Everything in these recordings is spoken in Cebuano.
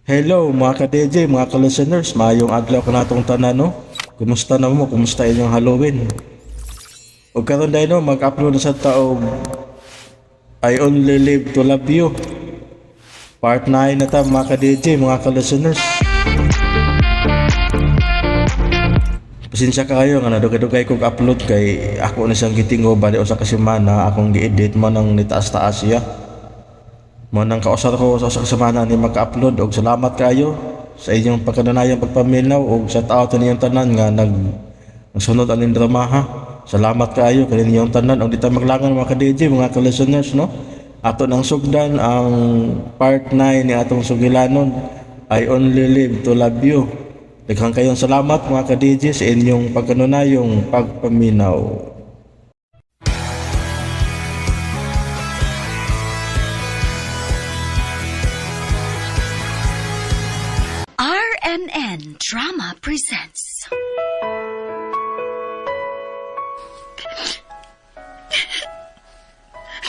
Hello mga ka-DJ, mga ka-listeners, maayong adlaw kanatong tanan, no? Kumusta na mo? Kumusta inyong Halloween? Ug karon dahil, no, mag-upload na sa taog I Only Live to Love You. Part 9 na ta, mga ka-DJ, mga ka-listeners. Pasensya kayo nga nadugay-dugay kog upload kay ako na siyang gitingo bali usa ka semana akong gi-edit mo nang nitaas-taas siya. Mo nang kausar ko sa usa ka semana ni maka-upload, og salamat kayo sa inyong pagkanunayang pagpaminaw og sa tao ninyong tanan nga nagsunod aning drama, ha. Salamat kayo kaninyong tanan og di ta maglangan, mga ka-DJ, mga ka-listeners, no. Ato nang sugdan ang part 9 ni atong sugilanon, I Only Live to Love You. Daghang kayong salamat, mga ka-DJ, sa inyong pagkanunayong pagpaminaw. RMN Drama presents.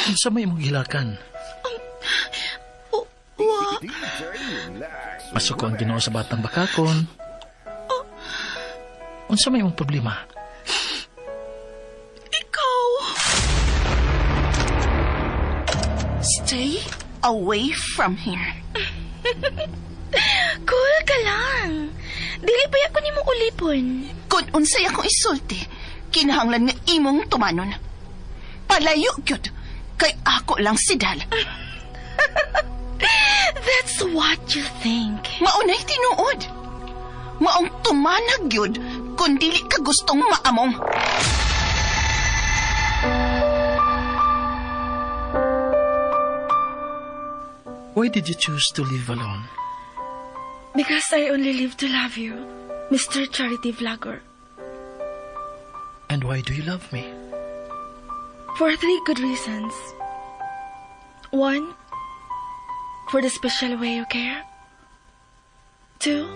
Unsa may imong gilakan? Wa. Masuko ang Ginoo sa batang bakakon. Unsa may imong problema? Ikaw. Stay away from here. Cool ka lang. Dili pa ako nimo ulipon. Kung unsay akong isulti, kinahanglan nga imong tumanon. Palayo gyud, kay ako lang si Dal. That's what you think. Maunay tinuod. Maong tumanag gyud kung dili ka gustong maamong. Why did you choose to live alone? Because I only live to love you, Mr. Charity Vlogger. And why do you love me? For three good reasons. One, for the special way you care. Two,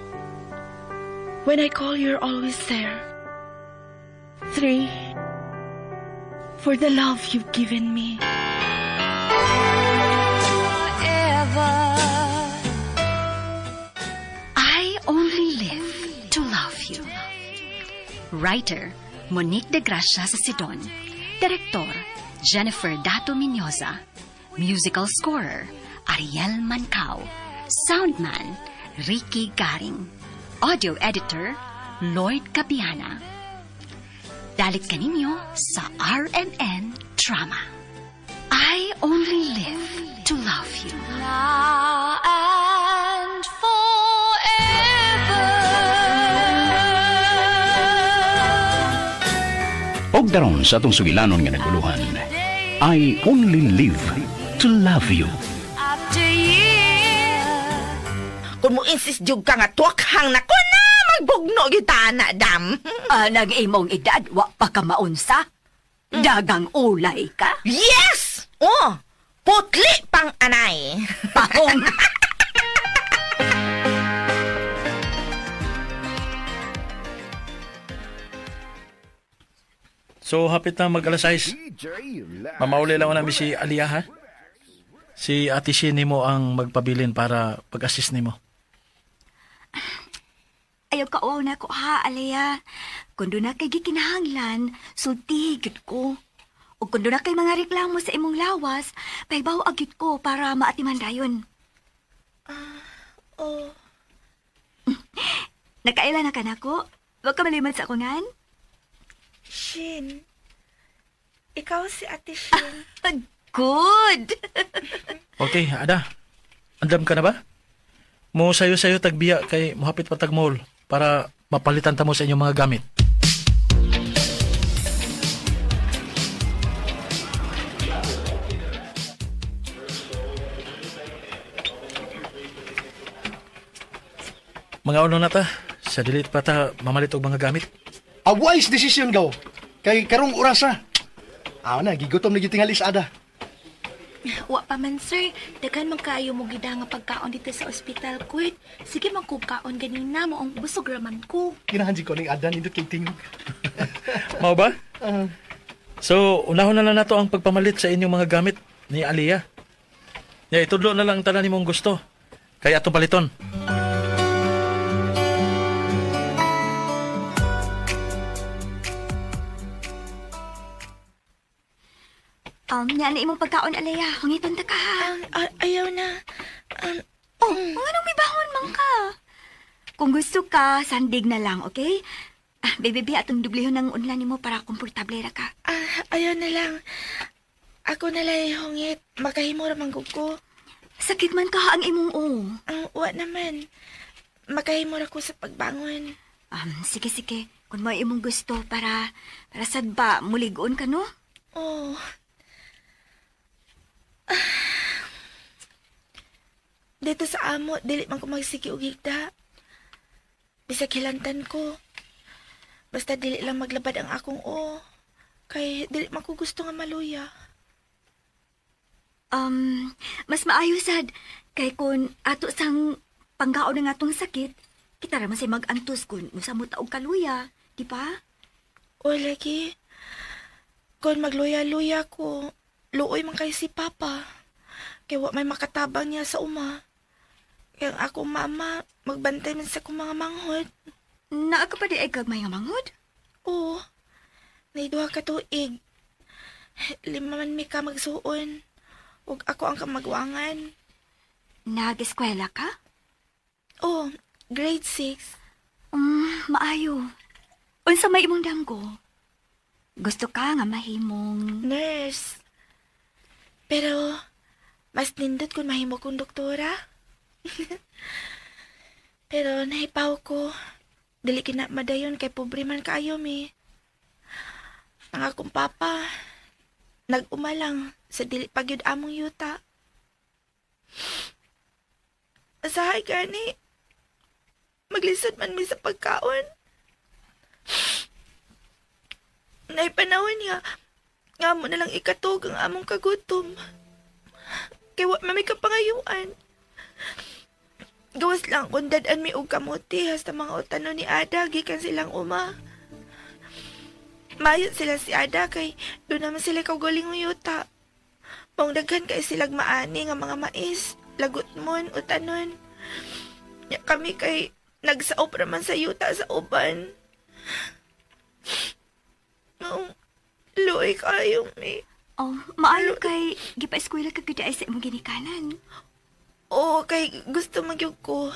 when I call, you're always there. Three, for the love you've given me. I Only Live to Love You. Writer, Monique de Gracia sa Sidon. Director, Jennifer Dato Miñoza. Musical scorer, Ariel Mancao. Soundman, Ricky Garing. Audio editor, Lloyd Capiana. Dalit kaninyo sa RMN Drama. I Only Live to Love You. Now and forever. Og daron sa atong sugilanon nga naguluhan, I Only Live to Love You. After year. Kung mo insist jud ka nga tuwakhang na ko na magbugno gyud ta na dam. Ah, nag-imong edad, wa pa ka maunsa. Dagang ulay ka. Yes! Oh, putli pang anay. Pahong. So, hapit na mag alas 6. Mamauli lang namin si Aliyah, ha? Si Ate Shin nimo ang magpabilin para pag-assist nimo. Ayaw ka na ko ha, Alea. Kung doon na kay gikinahanglan, sulti gyud ko. O kung doon na kay mga reklamo sa imong lawas, pahibaw agyud ko para maatiman dayon. Oh, Nakaila na ka nako? Wag ka malimot sa akongan? Shin. Ikaw si Ate Shin. Good! Okay, Ada. Andam ka na ba? Mo sayo-sayo tagbiya kay muhapit pa tag mall para mapalitan ta mo sa inyong mga gamit. Mga uno na ta, sa dilit pa ta mamalit og mga gamit. A wise decision gaw. Kay karong orasa. Ah na, gigutom na gyud tingali sa Ada. Wa pa man, sir. Daghan man kaayo mo gida nga pagkaon dito sa ospital, kuit. Sige man kog kaon ganina mo ang busog raman ko. Ginahan ko ning Ada nindot kay tingog. Mao ba? So, unahon na lang nato ang pagpamalit sa inyong mga gamit ni Aliyah. Ya, itudlo na lang tanan nimong gusto. Kaya atong paliton. Niya na imong pagkaon, Alea. Hungiton ta ka, ha? Ayaw na. Oh, anong may bangon man ka? Kung gusto ka, sandig na lang, okay? Ah, baby, baby, atong dublihon ng unla nimo para komportable ra ka. Ah, ayaw na lang. Ako na lang hungit. Makahimo ra man gud ko. Sakit man ka ang imong o. Ang uwa naman. Makahimo ra ko sa pagbangon. Sige, sige. Kung may imong gusto para sad ba muligon ka, no? Oh. Dito sa amo, dili man ko magsige og higda. Bisag hilantan ko. Basta dili lang maglabad ang akong o. Kay dili man ko gusto nga maluya. Mas maayo sad kay kun ato sang panggaon ng atong sakit, kita ra man say mag-antos kun musa mo taog kaluya, di ba? O lagi, kung magluya-luya ko, luoy man kay si Papa. Kay wa may makatabang niya sa uma. Kaya ang akong mama, magbantay man sa akong mga manghod. Naa ka pa di ay gagmay nga manghod? Oo, naiduha ka tuig. 5 man mi ka magsuon. Ug ako ang kamagwangan. Nag-eskwela ka? Oh, grade 6. Maayo. Unsa may imong damgo? Gusto ka nga mahimong Nurse. Pero, mas nindot kung mahimo kong doktora. Pero nahipaw ko. Dili kina madayon kay pobre man kaayo mi. Ang akong papa, nag-uma lang sa dili pagyud among yuta. Asahay gani, maglisod man mi sa pagkaon. Naipanahon nga, nga mo na lang ikatog ang among kagutom. Kay wa man may kapangayuan. Gawas lang kung dad-an mi og kamote hasta mga utano ni Ada gikan silang uma. Mayo sila si Ada kay doon naman sila kaugaling yuta. Maong daghan kay silag maani nga mga mais, lagot mon, utanon. Nya kami kay nagsaop raman sa yuta sa uban. Maong luoy kayo mi. Oh, maayo kay gipa-eskwela ka gud ay sa imong ginikanan. Oo, kay gusto magyug ko.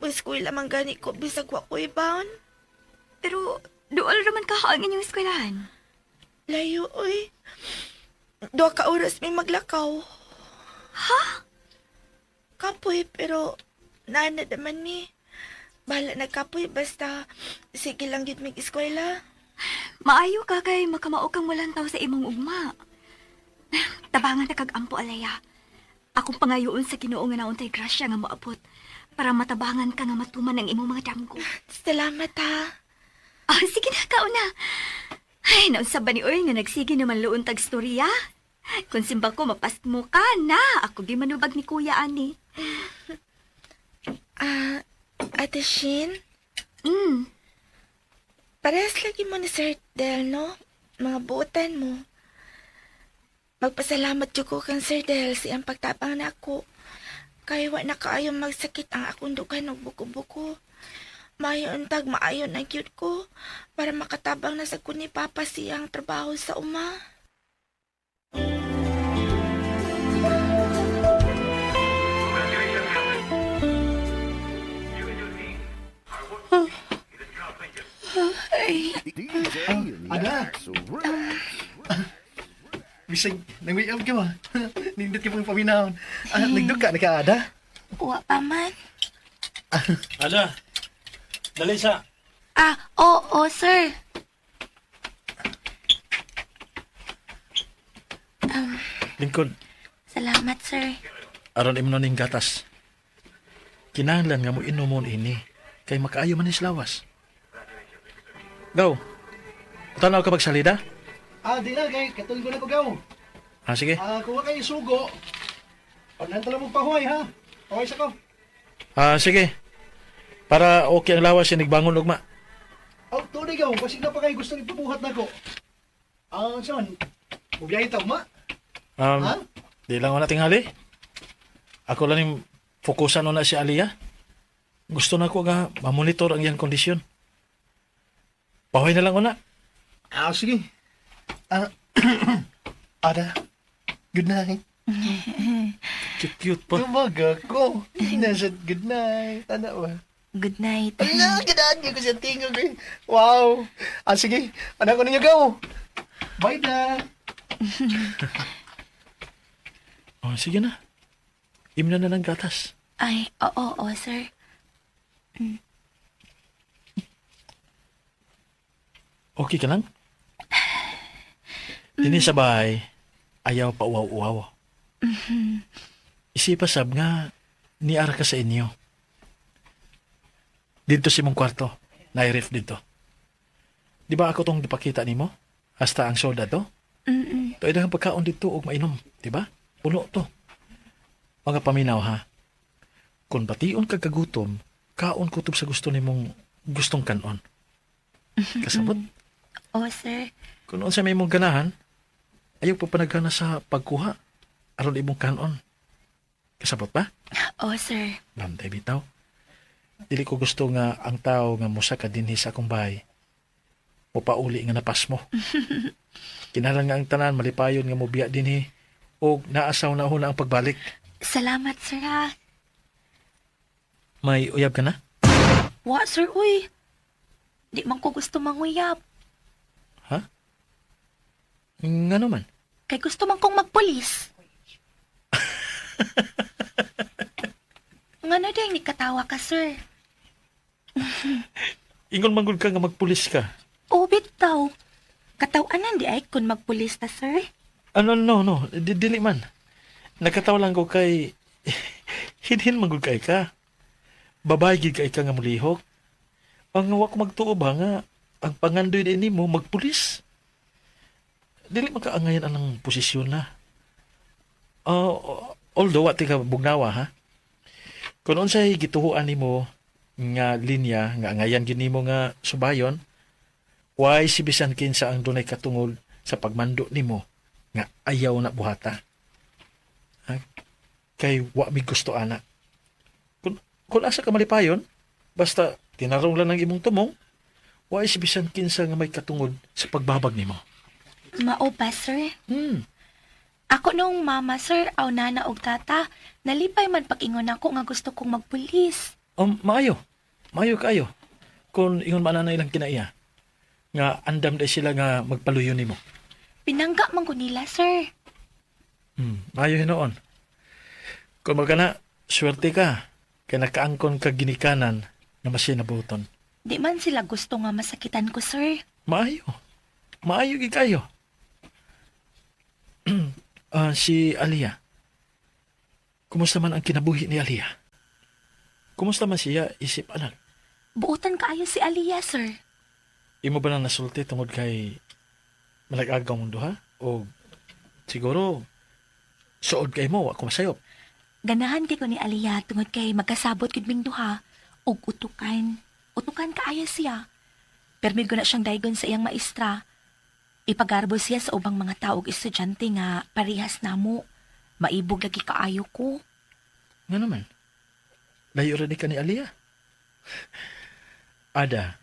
Mag-eskwela man gani ko bisag wa ko'y baon. Pero duol raman ka ang inyong eskwelahan. Layo, oy. 2 ka oras may maglakaw. Ha? Kapoy, pero naana naman mi. Bahala na kapoy, basta sige lang yun mag-eskwela. Maayo ka kay makamao kang walang tao sa imong ugma. Tabangan ta kag ampo, Alaya. Akong pangayoon sa Ginoo nga nauntay grasya nga moabot para matabangan ka nga matuman ang imong mga damgo. Salamat ha. Ah, sige na, kauna. Ay, naunsa ba ni Oy nga nagsige naman luon tag storya? Kung simba ko, mapas mo ka na. Ako gimanubag ni Kuya ani. Ah, Ate Shin, parehas lagi mo ni Sir Del, no? Mga buotan mo. Magpasalamat jud ko kang Sir Del sa iyang pagtabang na ako. Kay wa na kaayo magsakit ang akong dughan og buko-buko. Maayo untag maayo na gyud ko para makatabang na sa kun ni Papa siyang trabaho sa uma. Ada. Bisag, nang-way out ka ba? Nindot ka pang paminahon. Ah, nagduka na ka, Ada? Wa pa man. Ada, dali sa. Ah, oo, sir. Lingkod, Salamat, sir. aron imo na ning gatas. Kinahanglan nga mo inomon ini kay makaayo man is lawas. Gaw. Tanaw ka pagsalida? Ah, di na, kay katulgo na ko gaw. Ah, sige. Ah, kuha kayo sugo. Pagnan tala mong pahuay, ha? Pahuay sa ko. Ah, sige. Para okay ang lawas sinigbangon ugma. Oh, tunay gaw. Basig na pa kayo gusto ipabuhat na ko. Ah, saan? Mubiyahe ta, ma? Ha? Di lang wala tingali. Ako lang yung fokusan na si Aliyah. Gusto na ko nga mamonitor ang iyang kondisyon. Pahoy na lang una. Ah, sige. Ah, Ada. Good night. Cute cute pa. Tumaga ko. Nasa good night. Ano ba? Good night. Ala, ganahan niyo ko siya tingog eh. Wow. Ah, sige. Anak ko ninyo gaw. Bye na. Oh, sige na. Imna na ng gatas. Ay, oo, oo, sir. Okay ka lang? Dini sa bahay, ayaw pa uwaw-uwaw. Isipa sab nga, niara ka sa inyo. Dito sa imong kwarto, nairef dito. Di ba ako tong gipakita nimo? Hasta ang soldado? Mm-mm. To ang pagkaon dito og mainom, di ba? Puno to. Mga paminaw ha. Kung bation ka kagutom, kaon kutob sa gusto nimong gustong kanon. Kasabot? Oo, sir. Kung unsa may imong ganahan, ayaw pa panaghana sa pagkuha aron imong kanon. Kasabot ba? Oo, sir. Bantay bitaw. Dili ko gusto nga ang tao nga musa ka dinhi sa akong bahay. Mupauli nga napas mo. Kinahanglan nga ang tanan malipayon nga mobiya dinhi og naasaw na na ang pagbalik. Salamat, sir, ha. May uyab ka na? Wa, sir, uy. Di man ko gusto manguyab. Ha? Nga naman. Kay gusto man kong magpulis. Nga na dahil katawa ka, sir. Ingon manggod ka nga magpulis ka. O, bitaw. Katawanan di ay kung magpulis ta, sir. Ano, no, no. Dili man. Nakatawa lang ko kay... Hinhin manggod kay ka. Babae gid kay ka nga mulihok. Ang wa ko magtuo ba nga ang pangandoy din nimo magpulis. Dili makaangayan anang posisyon na. Ah, although wa ti ka bugnawa ha. Kung unsay gituhuan nimo nga linya nga angayan gid nimo nga subayon, way si bisan kinsa ang dunay katungol sa pagmando nimo nga ayaw na buhata. Ha? Kay wa mi gusto ana. Kung asa ka malipayon, basta tinarong lang ang imong tumong, wa si bisan kinsa nga may katungod sa pagbabag nimo. Mao ba, sir? Hmm. Ako nung mama, sir, aw nana og tata, nalipay man pag-ingon ako nga gusto kong magpulis. Maayo. Maayo kaayo. Kung ingon man na ilang kinaiya, nga andam day sila nga magpaluyo nimo. Pinangga man ko nila, sir. Maayo hinuon. Kung magkana, swerte ka. Kay nakaangkon ka ginikanan nga masinabuton. Di man sila gusto nga masakitan ko, sir. Maayo. Maayo gid kayo. Ah, si Alia. Kumusta man ang kinabuhi ni Alia? Kumusta man siya isip anak? Buotan kaayo si Aliyah, sir. Imo ba nang nasulti tungod kay malagagaw mong duha? O siguro suod kay mo, ako masayop. Ganahan kay ko ni Aliyah tungod kay magkasabot gid ming duha og utukan. Utukan kaayo siya. Permi ko na siyang daygon sa iyang maestra. Ipagarbo siya sa ubang mga tao ug estudyante nga parehas namo. Maibog lagi kaayo ko. Nga naman. Layo rin ka ni Alia. Ada,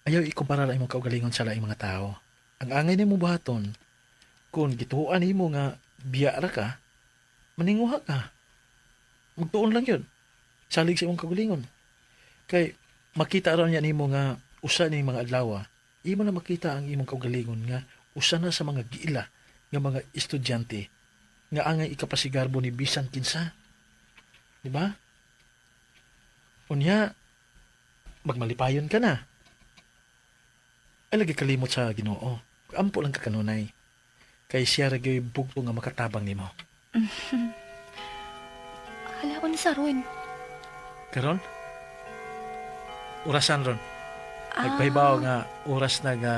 ayaw ikumpara lang imong kaugalingon sa laing mga tao. Ang angay nimo buhaton, kung gituoan nimo nga biya ra ka, maninguha ka. Magtuon lang yun. Salig sa imong kaugalingon. Kay makita ra niya nimo nga usa ning mga adlaw, imo na makita ang imong kaugalingon nga usa na sa mga giila nga mga estudyante nga angay ikapasigarbo ni bisan kinsa. Di ba? Unya, magmalipayon ka na. Ay lagi kalimot sa Ginoo. Ampo lang ka kanunay. Kay siya ra gyud bugto nga makatabang nimo. Hala, unsa ron? Karon? Orasan ron. Ah. Nagpahibaw nga oras na nga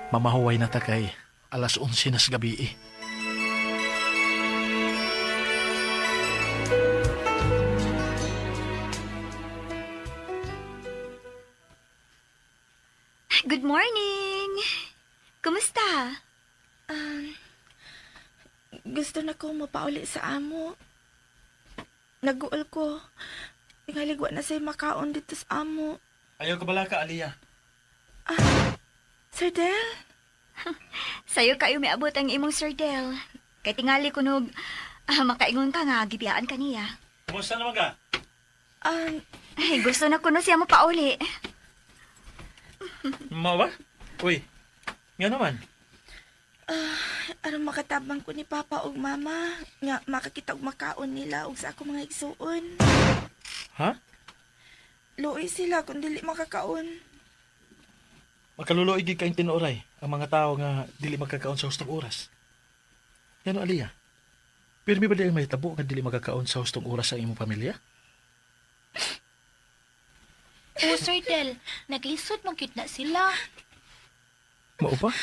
mamahuway na ta kay alas 11 na sa gabi eh. Good morning! Kumusta? Gusto na ko mapauli sa amo. Naguol ko. Tingaligwa na sa'yo makaon dito sa amo. Ayaw ka bala ka, Aliyah. Sir Del? Sayo kayo may abot ang imong sardel. Kay tingali kunog makaingon ka nga gibiyaan ka niya. Kumusta naman ka? Ay, gusto na kuno siya mo pauli. Mao ba? Uy, nga naman. Aron makatabang ko ni Papa ug Mama nga makakita og makaon nila ug sa ako mga igsuon. Ha? Luoy sila kung dili makakaon. Makaluluoy gid kayong tinuoray ang mga tao nga dili magkakaon sa hustong oras. Ngano, Aliyah? Pirmi ba di ang mahitabo nga dili magkakaon sa hustong oras ang imong pamilya? Oh, Sir Del, naglisod man gyud na sila. Mao pa?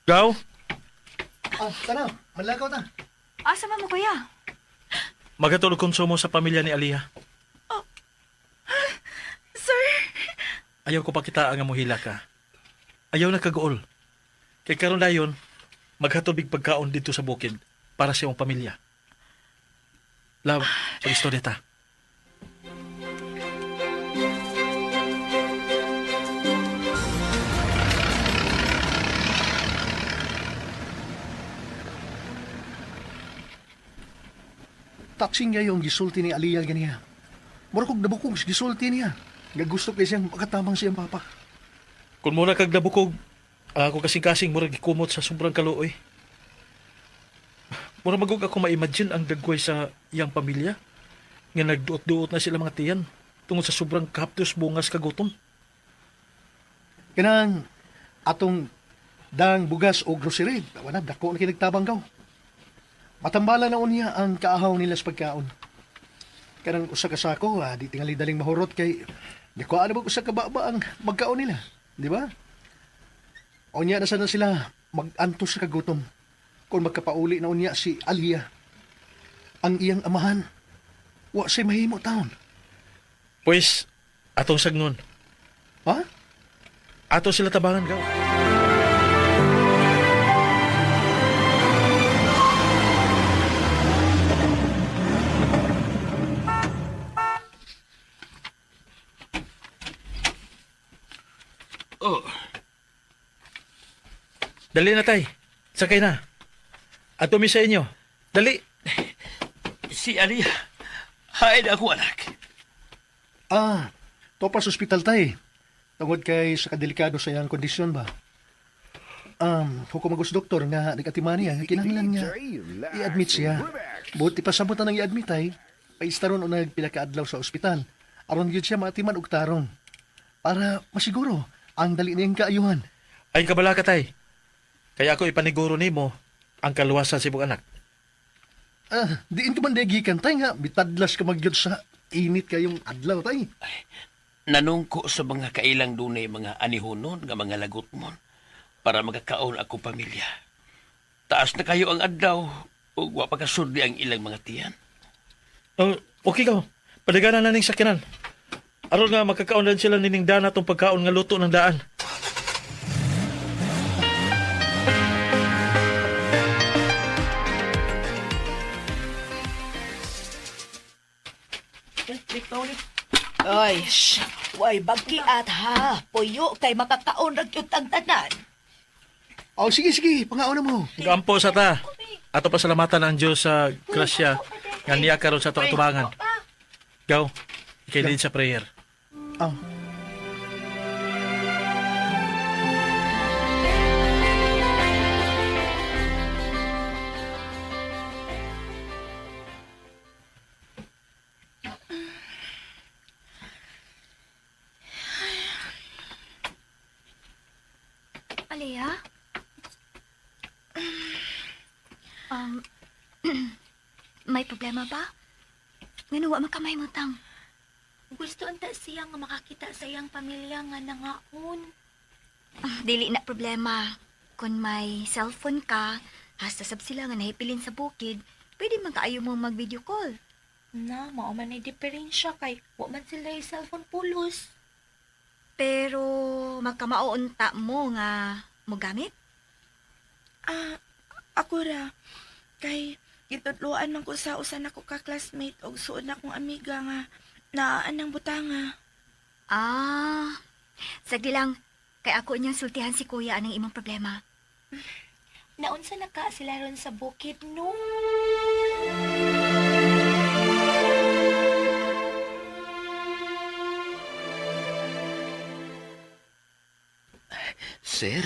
Gaw, Ah, tara, manlakaw ta. Asa man mo kuya? magatulog konsumo sa pamilya ni Aliyah. Sir, Ayaw ko pakita ang amuhila ka. Ayaw na kagool. Kay karon dayon, maghatubig pagkaon dito sa bukid para sa iyong pamilya. Love, pag-istorya ta. Touching niya yung gisulti ni Aliyah ganiya. Mura kog nabukog sa gisulti niya. Nga gusto kay siyang makatabang siyang papa. Kung mura kag nabukog, ang ako kasing-kasing mura gikumot sa sobrang kaluoy. Mura magug ako ma-imagine ang dagway sa iyang pamilya. Nga nagduot-duot na sila mga tiyan tungod sa sobrang kaptos bungas kagutom. Kanang atong dang bugas o grocery, wala dako na kinagtabang gaw. Matambala na unya ang kaahaw nila sa pagkaon. Kanang usa ka sako, di tingali daling mahurot kay di ko ano ba usa ka baba ang magkaon nila, di ba? Unya na sana sila magantos sa kagutom kung magkapauli na unya si Alia. Ang iyang amahan, wa say mahimo taon. Pues, atong sagnon. Ha? Ato sila tabangan gaw. Oh. Dali na tay. Sakay na. Ato mi sa inyo. Dali. Si Aliyah. Hain ako, anak. Ah, topas ospital tay. Tungod kay sa kadelikado sa iyang kondisyon ba. Hukom magos doktor nga nagatimani niya, kinahanglan nga i-admit siya. Buti pa samot na nang i-admit ay, paistaron o nagpila ka adlaw sa ospital. Aron gyud siya maatiman og tarong. Para masiguro ang dali niyang kaayuhan. Ay kabala ka tay. Kaya ako ipaniguro nimo ang kaluwasan sa imong anak. Ah, diin ka man gikan tay nga bitadlas ka magyud sa init kayong adlaw tay. Nanungko sa mga kailang dunay mga anihonon nga mga lagutmon para magakaon ako pamilya. Taas na kayo ang adlaw ug wa pa kasudli ang ilang mga tiyan. Oh, okay ka. Padagana na ning sakyanan. Aron nga makakaon lang sila nining dana tong pagkaon nga luto ng daan. Ay, sh, way bagkiat ha. Puyo kay makakaon ra gyud ang tanan. Oh, sige sige, pangaon na mo. Gampo sa ta. Ato pasalamatan ang Dios sa grasya nga niya karon sa ato atubangan. Gaw, ikay lead sa prayer. Ah. Alea? May problema ba? Ngano wa man ka mahimutang? Gusto unta siya nga makakita sa iyang pamilya nga nangaon. Ah, dili na problema. Kung may cellphone ka, hasta sab sila nga nahipilin sa bukid, pwede man kaayo mo mag-video call. Na, mao man ay diferensya kay wa man sila ay cellphone pulos. Pero magkamao unta mo nga mogamit? Ah, ako ra. Kay gitudloan man ko sa usa nako ka classmate og suod na kong amiga nga naa ang butanga. Ah, sagdi lang. Kay ako niyang sultihan si kuya anang imong problema. Naunsa na ka sila ron sa bukid, no? Sir,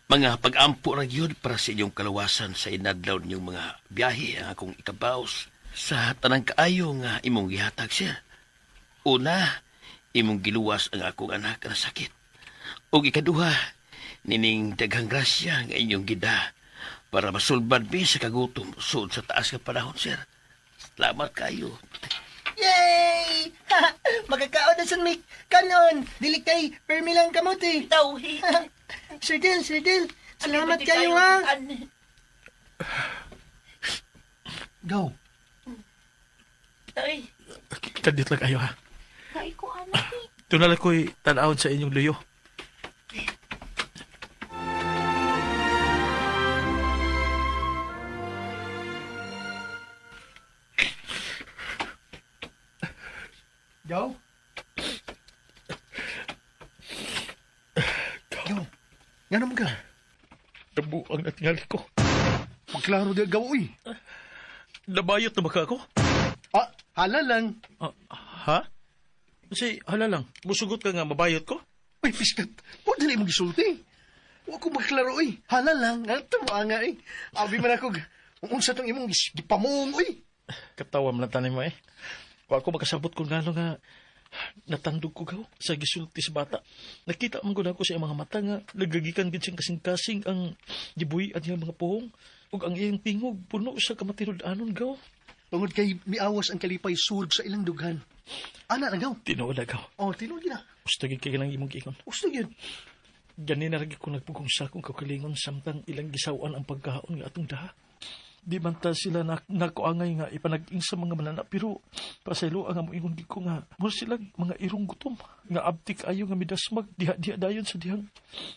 mga pag-ampo ra gyud para sa inyong kalawasan sa inadlaw ninyong mga biyahe ang akong ikabaos sa tanang kaayo nga imong gihatag, sir. Una, imong giluwas ang akong anak na sakit. Ug ikaduha, nining daghang grasya nga inyong gida para masulbad mi sa kagutom sud sa taas nga panahon, sir. Salamat kayo. Yay! Magkakaon na sa mic. Kanon, dili kay permi lang kamote. Tawhi. Sir Del, Sir Del, salamat kayo ha. Gaw. Tay. Kadit lang kayo ha. Kay ko anak eh. Tunala ko'y tanawon sa inyong luyo. Gaw? Gaw. Nga naman ka? Nabuang natingali ko. Pagklaro di gaw, uy. Nabayot na ba ka ako? Ah, hala lang. Ah, ha? Kasi, hala lang. Musugot ka nga, mabayot ko? Uy, piskat. Huwag dali mong gisulti. Huwag ko magklaro, uy. Hala lang. Ato mo nga, eh. Abi man ako, kung unsa tong imong gipamuong, uy. Katawa man lang tanin mo eh. Wa ako makasabot kung ngano nga natandog ko gaw sa gisulti sa bata. Nakita man gud ako sa iyang mga mata nga nagagikan gid siyang kasing-kasing ang gibuhi at iyang mga puhong ug ang iyang tingog puno sa kamatinud-anon gaw. Tungod kay miawas ang kalipay sulod sa ilang dughan. Ana na gaw. Tinuod na gaw. Oh, tinuod gina. Gusto gid kay nang imong giingon. Gusto gyud. Gani na lagi ko nagpugong sa akong kaugalingon samtang ilang gisawan ang pagkaon nga atong daha. Di man ta sila na, nakuangay nga ipanag-ing sa mga manana pero pasaylo ang amoingon gid ko nga mo sila mga irong gutom nga abtik ayo nga midasmag diha diha dayon sa dihang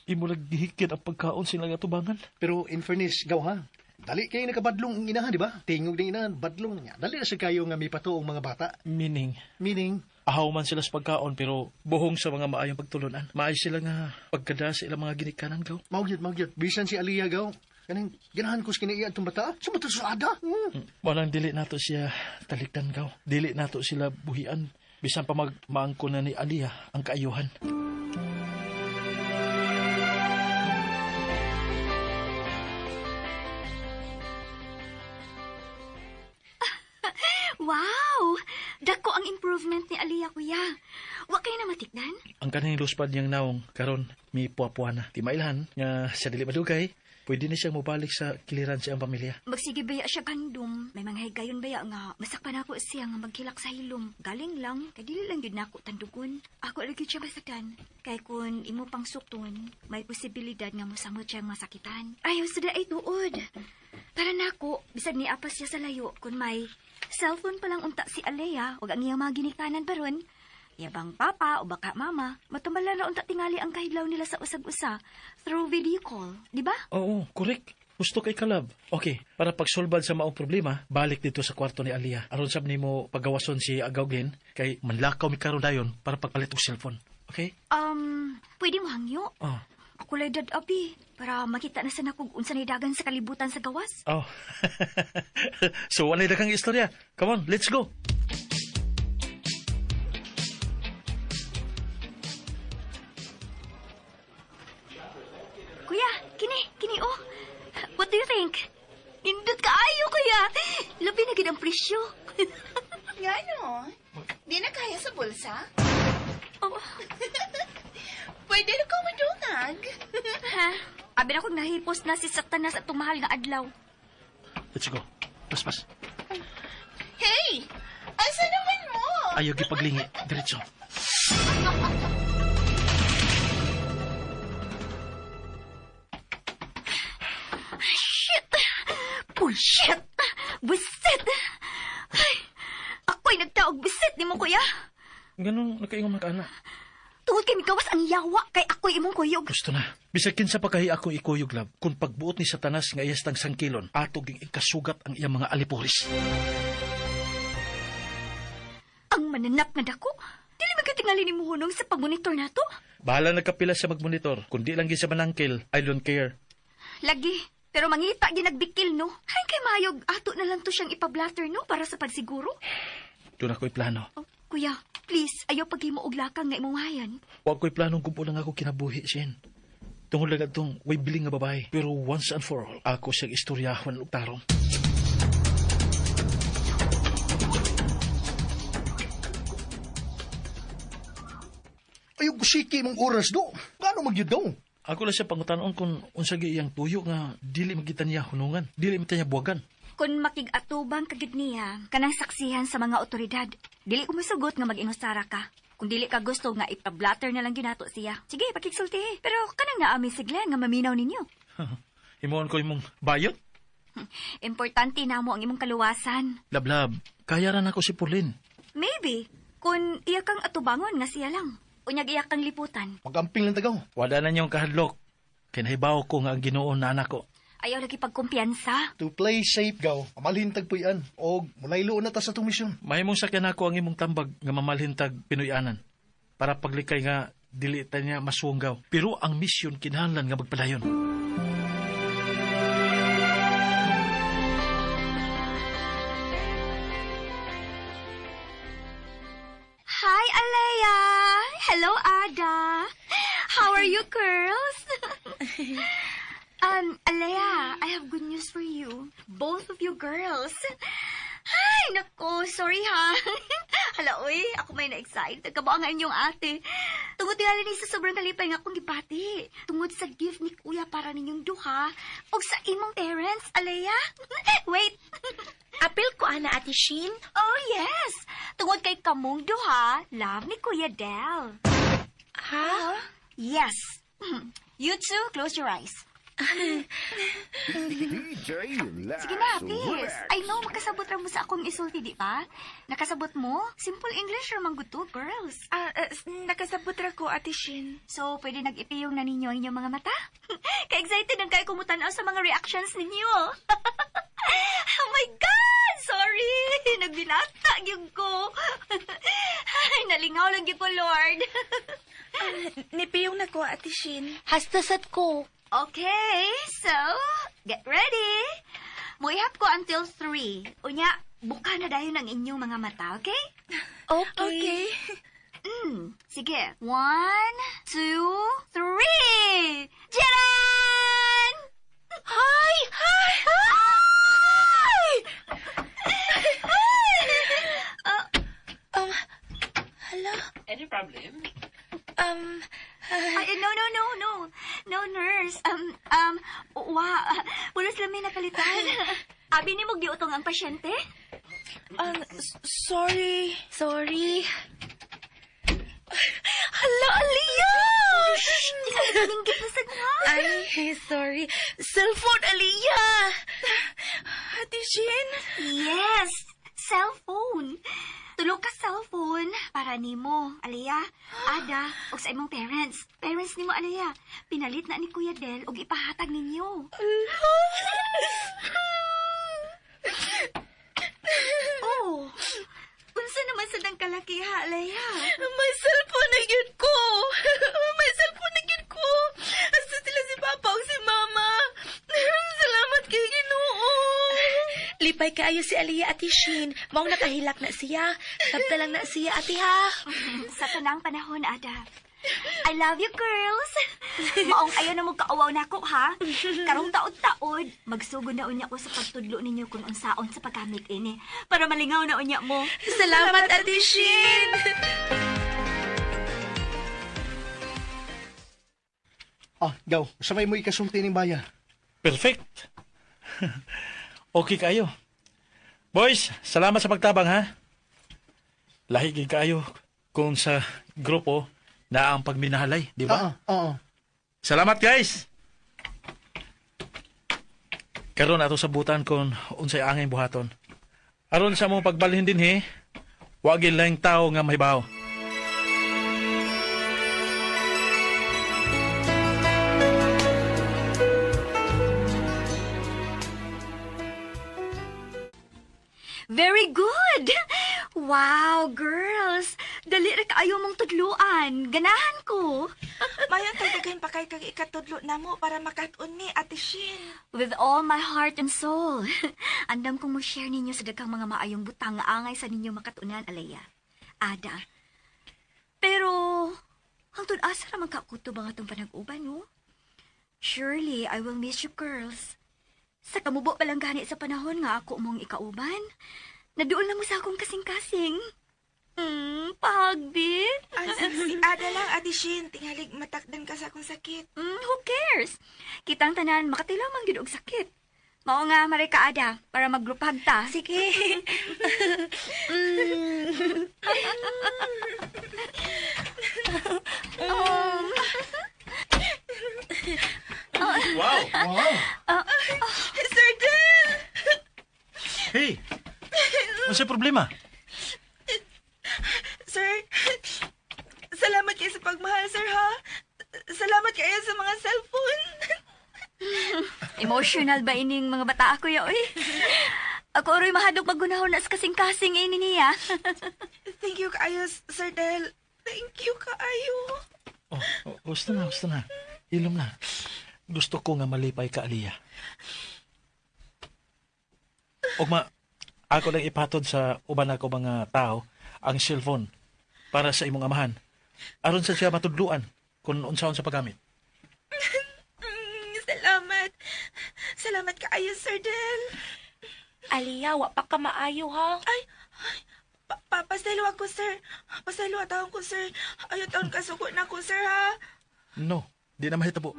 imo gihikit ang pagkaon sila nga tubangan. Pero in fairness, gaw ha. Dali kayo nakabadlong ang inahan, di ba? Tingog ng inahan, badlong niya. Dali na sa kayo nga may patuong mga bata. Meaning, Meaning, ahaw man sila sa pagkaon pero buhong sa mga maayong pagtulunan. Maayo sila nga pagkada sa ilang mga ginikanan gaw. mao gyud. Bisan si Aliyah gaw. Kaning ganahan ko sa kinaiya itong bata. Sa mata sa ada. Walang dili nato siya talikdan gaw. Dili nato sila buhian. Bisan pa magmaangko na ni Aliyah ang kaayuhan. Wow! Dako ang improvement ni Aliyah, kuya. Wa kayo na matikdan? Ang kaning luspad niyang naong karon mi puwa na. Di mailhan nga sa dili madugay, pwede na siyang mobalik sa kiliran sa iyang pamilya. Magsige baya siya gandom. May mga higayon baya nga masakpan ako siya nga maghilak sa hilom. Galing lang, kay dili lang gyud nako tandugon. Ako lagi siya masaktan. Kay kun imo pang sukton, may posibilidad nga mosamot siya masakitan. Ayaw sa ay tuod. Para nako, bisag ni apas siya sa layo kun may cellphone pa lang unta si Alea ug ang iyang mga ginikanan baron. Yabang papa o baka mama, matumala na unta tingali ang kahidlaw nila sa usag-usa through video call, di ba? Oo, correct. Gusto kay kalab. Okay, para pagsulbad sa maong problema, balik dito sa kwarto ni Aliyah. Aron sab nimo pagawason si Agaw Glenn, kay manlakaw mi karon dayon para pagpalit og cellphone. Okay? Pwede mo hangyo. Oh. Ako lay dad abi para makita na sana kung unsa dagan sa kalibutan sa gawas. Oh. So walay daghang istorya. Come on, let's go. Kuya, kini, kini oh. What do you think? Nindot kaayo kuya. Labi na gid ang presyo. Ngano? Di na kaya sa bulsa? Oh, Pwede na ko madungag. ha? Abi na kong nahipos na si Satanas at mahal nga adlaw. Let's go. Pas pas. Hey! Asa naman mo? Ayaw gipaglingi. Diretso. Shit! Bullshit! Busit! Ay, ako'y nagtaog busit nimo kuya. Ganun nakaingon man ka ana. Tungod kay migawas ang yawa kay ako'y imong kuyog. Gusto na. Bisag kinsa pa kahi ako ikuyog lab, kung pagbuot ni Satanas nga iyas tang sangkilon, ato ging ikasugat ang iyang mga alipuris. Ang mananap nga dako. Dili man tingali ni Muhunong sa pagmonitor nato. Bahala nagkapila sa magmonitor, kundi lang gid sa manangkil, I don't care. Lagi. Pero mangita ginagbikil, no? Ay, kay mayog, ato na lang to siyang ipablatter, no? Para sa pagsiguro. Doon ako'y plano. Oh, kuya, please, ayaw paghimo og lakang nga imong hayan. Wa ko'y planong gumpo lang ako kinabuhi, Shin. Tungod lang atong way biling nga babae. Pero once and for all, ako siyang istoryahon og tarong. Ayaw kusiki mong oras do. Gaano magyud daw? Ako lang siya pangutanon kung unsa gyud iyang tuyo nga dili magita niya hunungan, dili magita niya buwagan. Kung makig-atubang kagid niya, kanang saksihan sa mga otoridad. Dili ko musugot nga mag-inusara ka. Kung dili ka gusto nga ipablatter na lang ginato siya. Sige, pakigsulti. Pero kanang naami si Glenn nga maminaw ninyo. Himuon ko imong bayot. Importante na mo ang imong kaluwasan. Lablab, kaya ra nako si Pauline. Maybe, kung iya kang atubangon nga siya lang. Unyag iya kang liputan. Magamping lang tagaw. Wala na niyong kahadlok. Kinahibaw ko nga ang Ginoo na anak ko. Ayaw lagi pagkumpiyansa. To play safe gaw, mamalhintag puyan og mulaylo na ta sa itong misyon. Mahimong sakyan ako ang imong tambag nga mamalhintag Pinoyanan para paglikay nga dili ta niya masuwanggaw. Pero ang misyon kinahanglan nga magpadayon. Hi, Alea! Hello, Ada! How are you, girls? Alea, I have good news for you. Both of you girls. Ay, nako, sorry ha. Hala, uy, ako may na-excite. Nagkabuang nga inyong ate. Tungod tingali ni sa sobrang kalipay nga akong gibati. Tungod sa gift ni kuya para ninyong duha o sa imong parents, Alea. Wait. Apil ko ana Ate Shin. Oh, yes! Tungod kay kamong duha, love ni Kuya Del. Ha? Yes. You two, close your eyes. Sige na, please. I know, makasabot ra mo sa akong isulti, di ba? Nakasabot mo? Simple English ra man gud to, girls. Nakasabot ra ko, Ate Shin. So, pwede nag-ipiyong na ninyo ang inyong mga mata? Ka-excited ang kayo kumutanaw sa mga reactions ninyo. Oh my God! Sorry! Nagbinata gyud ko. Ay, nalingaw lang gyud ko, Lord. Nipiyong na ko, Ate Shin. Hastasat ko. Okay, so, get ready. Muihap ko until 3. Unya, buka na dayon ang inyong mga mata, okay? Okay. Okay. Sige. 1, 2, 3! Jaran! Hi! Hi! Hi! Hala. Any problem? Ay, no, no, no, no. No, nurse. Wa, pulos lang may nakalitan. Abi ni mo giutong ang pasyente? Sorry. Sorry. Hala, Aliyah! Ninggit na sa nga. Ay, sorry. Cellphone, Aliyah! Ate Shin? Yes, cellphone. Tulog ka cellphone para nimo, Aliyah, Ada, ug sa imong parents. Parents nimo, Aliyah. Pinalit na ni Kuya Del og ipahatag ninyo. Oh. Unsa naman sa dang kalaki ha, Aliyah? May cellphone na yun ko! May cellphone na yun ko! Asa sila si Papa o si Mama? Salamat kay Ginoo! Lipay kaayo si Aliyah, Ate Shin. Maong nakahilak na siya. Sabta lang na siya, Ate ha. Sa tanang panahon, Ada. I love you, girls. Maong ayaw na mo kaawaw na ako, ha? Karong taod-taod, magsugod na unya ko sa pagtudlo ninyo kung unsaon sa paggamit ini para malingaw na unya mo. Salamat, Ate Shin! Ah, gaw, sabay mo ikasulti ning baya. Perfect. Okay kayo. Boys, salamat sa pagtabang ha. Lahi gid kayo kung sa grupo na ang pagminahalay, di ba? Oo, oo. Salamat guys. Karon ato sabutan kon unsay angay buhaton. Aron sa among pagbalhin dinhi, wa gyud laing tao nga mahibaw. Very good! Wow, girls! Dali ra kaayo mong tudluan. Ganahan ko. Mayon tagdaghan pa kay kag ikatudlo namo para makat-on ni Ate Shin. With all my heart and soul. Andam kong mo share ninyo sa daghang mga maayong butang nga angay sa ninyo makatunan, Alea. Ada. Pero, hangtod asa ra man kakutob ang atong panag-uban, no? Surely, I will miss you girls. Sa kamubo pa lang gani sa panahon nga ako mong ikauban. Naduol na mo sa akong kasing-kasing. Pahagbi. Ah, si Ada lang, Ate Shin. Tingalig matakdan ka sa akong sakit. Who cares? Kitang tanan, makatilaw man gyud og sakit. Mao nga maray ka ada para maglupag ta. Sige. Wow! Ah, Wow! Sir Del! Hey! Ano problema? Sir, salamat kayo sa pagmahal, sir, ha? Salamat kayo sa mga cellphone. Emotional ba ining mga bata ako ya, oy? Ako oroy mahadlok maggunahon na sa kasing-kasing ini niya. Thank you kaayo, Sir Del. Thank you kaayo. Oh, oh, gusto na, gusto na. Ilom na. Gusto ko nga malipay ka, Aliyah. Ugma, ako lang ipatod sa uban ako mga tao ang cellphone para sa imong amahan. Aron sa siya matudluan kung unsaon sa paggamit. Salamat. Salamat kaayo, Sir Del. Aliyah, wa pa ka maayo ha. Ay, ay, pasaylo ako, sir. Pasaylo taon ko, sir. Ayaw taon kasuko na ko, sir, ha? No, di na mahitabo.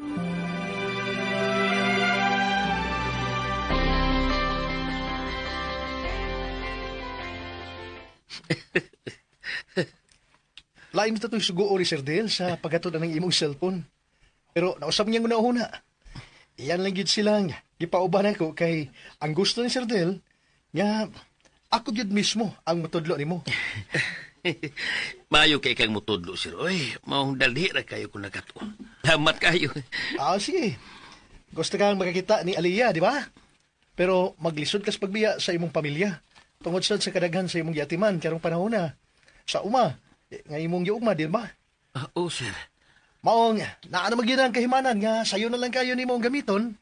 Lain na to'y sugo ni Sir Del sa paghatod ng imong cellphone. Pero nausap niya una-una. Iyan lang gid silang gipauban ako kay ang gusto ni Sir Del nga ako gyud mismo ang mutudlo nimo. Maayo kay kang mutudlo, sir. Oy, maong dali ra kayo kung nakatuon. Salamat kayo. Ah, sige. Gusto kang makakita ni Aliyah, di ba? Pero maglisod kas pagbiya sa imong pamilya. Tungod sad sa kadaghan sa imong giatiman karong panahon na. Sa uma, nga imong giugma, di ba? Ah, oh, sir. Maong, naa na magyud ang kahimanan nga sayo na lang kayo nimo ang gamiton.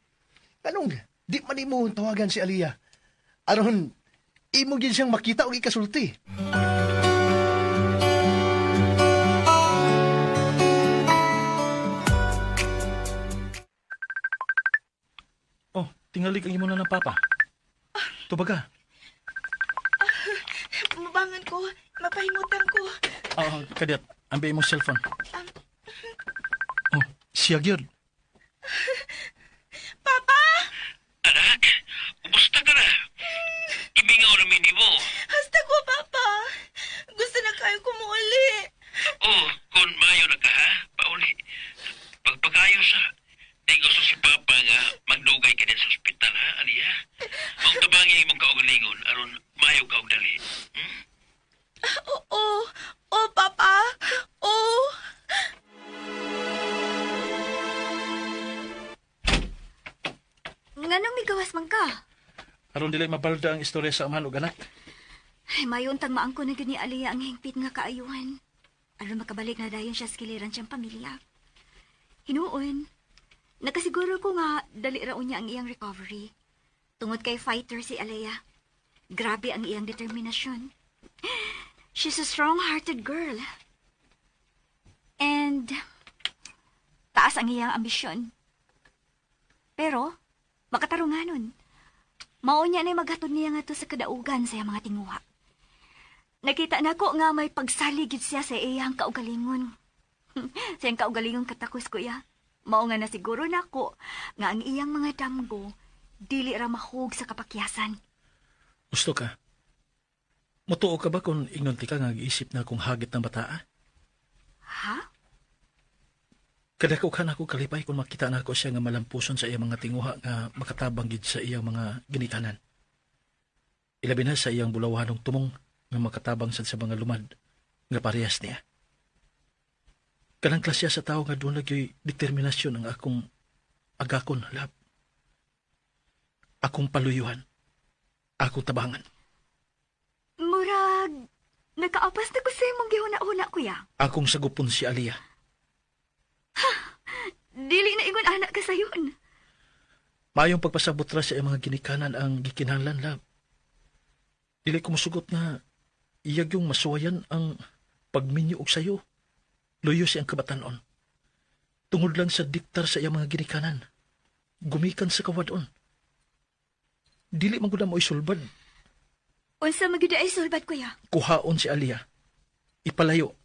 Kanong di man nimo tawagan si Aliyah. Aron imo gyud siyang makita og ikasulti. Oh, tingali kang imo na ng papa. Tubaga. Mabangan ko. Mapahimutan ko. Ah, kadyat, ambi imong cellphone. Oh, siya gyud. Papa! Anak, kumusta ka na? Ibingaw na minimo. Hasta ko, Papa. Gusto na kayo kumuuli. Oh, kung maayo na ka ha, pauli. Pagpagayo sa, di gusto si Papa nga magdugay ka din sa ospital ha, Aliya. Mong tabangi imong kaugalingon, aron maayo ka og dali. Hmm? Oo. Oo, Papa. Oo. Nganong migawas man ka? Aron dili mabalda ang istorya sa amahan ug anak. Ay, mayon tang maangko na gyud ni Aliyah ang hingpit nga kaayuhan. Aron makabalik na dayon siya sa kiliran siyang pamilya. Hinuon, nakasiguro ko nga dali ra unya ang iyang recovery. Tungod kay fighter si Alea. Grabe ang iyang determinasyon. She's a strong-hearted girl. And taas ang iyang ambisyon. Pero, makatarunganon. Mao niya na maghatod niya nga to sa kadaugan sa iyang mga tinguha. Nakita na ko nga may pagsaligid siya sa iyang kaugalingon. Sa iyang kaugalingon katakos ko iya. Mao nga nasiguro nako nga ang iyang mga damgo dili ra mahug sa kapakyasan. Gusto ka? Mutuo ka ba kung ingnon ti ka nga giisip na kung hagit ng bataa? Ha? Kadako ka na ako kalipay kung makita na ako siya nga malampuson sa iyang mga tinguha nga makatabang gid sa iyang mga ginikanan. Ilabi na sa iyang bulawanong tumong nga makatabang sad sa mga lumad nga parehas niya. Kanang klasya sa tao nga doon nagyoy determinasyon ang akong agakon lab. Akong paluyuhan. Akong tabangan. Murag, Nakaapas na ko sa imong gihuna-huna, kuya. Akong sagupon si Aliyah. Dili na ingon anak ka sayon. Mayong pagpasabot ra sa iyang mga ginikanan ang gikinahanglan, love. Dili ko musugot nga iyag yung masuwayan ang pagminyo og sayo. Luyo siyang kabatanon. Tungod lang sa diktar sa iyang mga ginikanan. Gumikan sa kawadon. Dili man gud na mo isulbad. Unsa magyud ay sulbad, kuya? Kuhaon si Aliyah. Ipalayo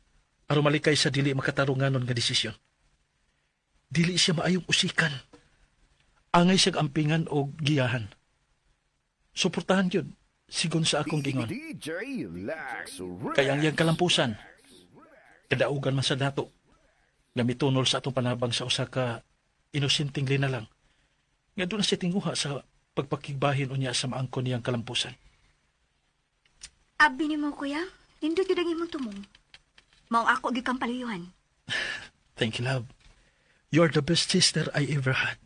aron malikay sa dili makatarunganon nga desisyon. Dili siya maayong usikan. Angay siyang ampingan o giyahan. Suportahan yun, sigon sa akong gingon. Kaya ang iyang kalampusan, kadaugan man sa dato, nga mitunol sa atong panabang sa usa ka inosenteng linalang, nga doon na siya tinguha sa pagpakigbahin unya sa maangkon niyang kalampusan. Abi nimo, kuya. Nindot gyud ang imong tumong. Mao ako gyud kang paluyuhan. Thank you, love. You're the best sister I ever had.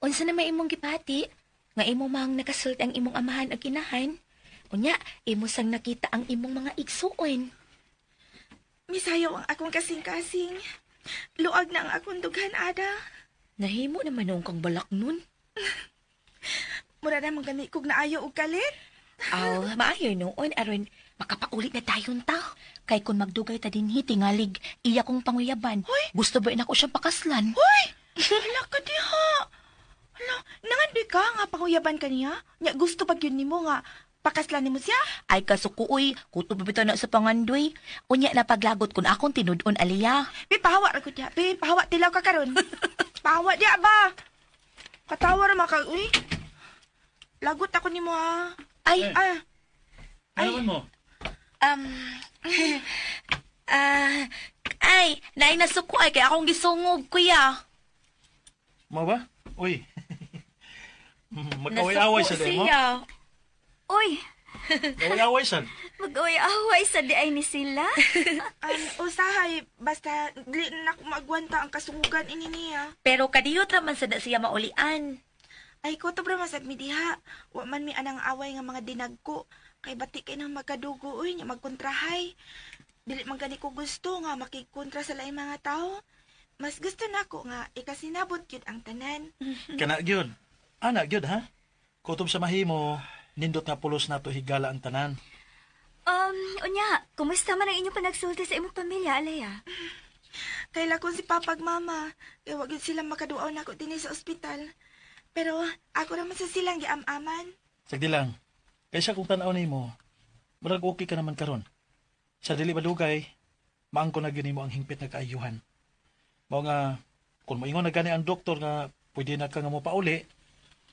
Unsa na may imong gipati? Nga imo mang nakasulti ang imong amahan ug inahan. Unya, imo sang nakita ang imong mga igsuon. Misayaw ang akong kasing-kasing. Luag na ang akong dughan, Ada. Nahimo naman noong kang balak nun. Mura na gani kog naayo og kalit. Aw, maayo noon aron makapaulit na tayon ta. Kay kung magdugay ta dinhi tingalig, iya kong panguyaban. Hoy! Gusto ba nako siyang pakaslan? Hoy! Hala ka diha. Hala, nangandoy ka nga panguyaban ka niya? Nya gusto pag yun nimo nga pakaslan nimo siya? Ay kasukuoy, kutob bitaw na sa pangandoy. Unya na paglagot kun akong tinud-on aliya. Pi pahawa ra ko diha. Pi pahawa tilaw ka karon. Pahawa diha ba? Katawa ra man ka, uy. Lagot ako nimo ha. Ay, Ah, Ay. mo? um ah, ay, naay nasuko ay kay akong gisungog kuya. Mo ba? Uy. Mag-away-away sa Nasuko mo. siya. Uy, Away-away sad. mag-away-away sa di ay ni sila. Usahay basta dili na nako maagwanta ang kasungugan ini niya. Pero kadiyot ra man sad na siya maulian. Ay ko to bro masag mi diha. Wa man mi anang away nga mga dinagko. Kay bati kay nang magkadugo uy nya magkontrahay. Dili man gani ko gusto nga makigkontra sa laing mga tao. Mas gusto nako nga ikasinabot gyud ang tanan. Kana gyud. Ana gyud ha. Kutob sa mahimo, nindot nga pulos nato higala ang tanan. Unya, kumusta man ang inyong panagsulti sa imong pamilya, Alea? Kay lakon si papa ug mama, kay wa gyud sila makaduaw nako dinhi sa ospital. Pero ako ra man sa silang giam-aman. Sagdi lang. Kaysa kung tan-aw nimo, murag okay ka naman karon. Sa dili madugay, maangko na gyud nimo ang hingpit nga kaayuhan. Mao nga kung moingon na gani ang doktor nga pwede na ka nga mopauli,